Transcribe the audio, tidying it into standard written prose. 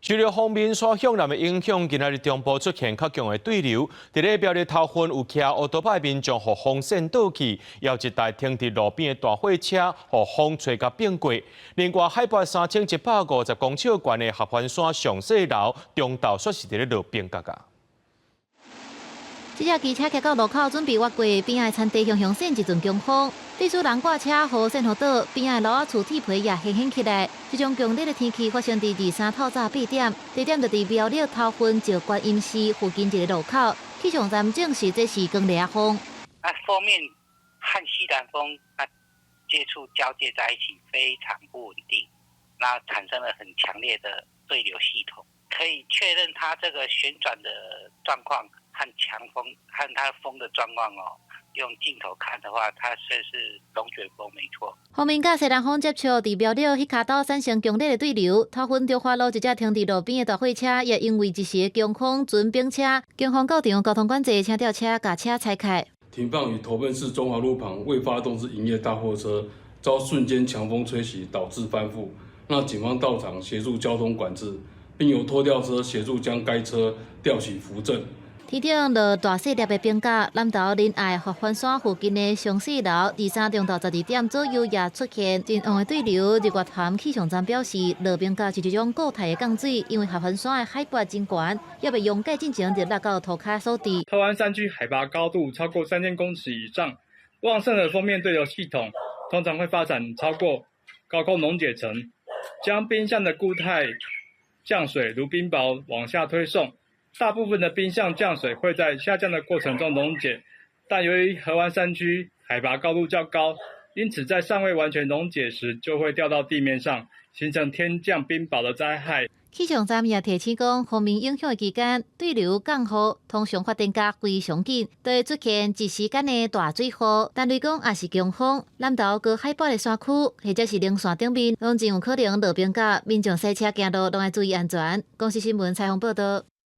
受著鋒面徙向南的影響，今仔日中部出現較強的對流。佇咧苗栗頭份有騎烏托邦的民眾，予風扇倒去，有一台停佇路邊的大貨車，予風吹共反過。另外，海拔3150公尺懸的合歡山上細樓中晝煞是佇咧落冰角仔。這隻機車騎到路口，準備越過邊仔的田地，雄雄扇一陣強風，致使人掛車予扇予倒，邊仔的樓仔厝鐵皮也掀掀起來。這種強烈的天氣發生佇二三透早8點，地點就佇苗栗頭份石觀音寺附近一个路口。氣象站證實這是強烈風。那鋒面和西南風啊接觸交界在一起，非常不穩定，那產生了很強烈的對流系統，可以確認它這個旋轉的狀況和強風和它風的狀況哦，用鏡頭看的話，它算是龍捲風沒錯。鋒面佮西南風接觸，佇苗栗彼跤島產生強烈的對流。頭份中華路一隻停佇路邊的大貨車，也因為一時的強風準反車，警方到場交通管制，請吊車共車拆開。停放於頭份市中華路旁未發動之營業大貨車，遭瞬間強風吹襲，導致翻覆。那警方到場協助交通管制，並由拖吊車協助將該車吊起扶正。天頂落大細粒的冰角，南投仁愛合歡山附近的松四樓，二三中晝12點左右也出現真旺的對流。日月潭氣象站表示，落冰角是一種固態的降水，因為合歡山的海拔真懸，猶未溶解進前就落到塗跤所致。合歡山區海拔高度超過3000公尺以上，旺盛的鋒面對流系統通常會發展超過高空溶解層，將冰相的固態降水如冰雹往下推送。大部分的冰相降水會在下降的過程中溶解，但由於合歡山區海拔高度較高，因此在尚未完全溶解時就會掉到地面上，形成天降冰雹的災害。氣象站也提醒講，鋒面影響的期間，對流降雨通常發展甲非常緊，都會出現一時間的大水雨。但雷公也是強風，南投高海拔的山區或者是稜線頂面，攏真有可能落冰角，民眾駛車行路攏愛注意安全。公視新聞採訪報道。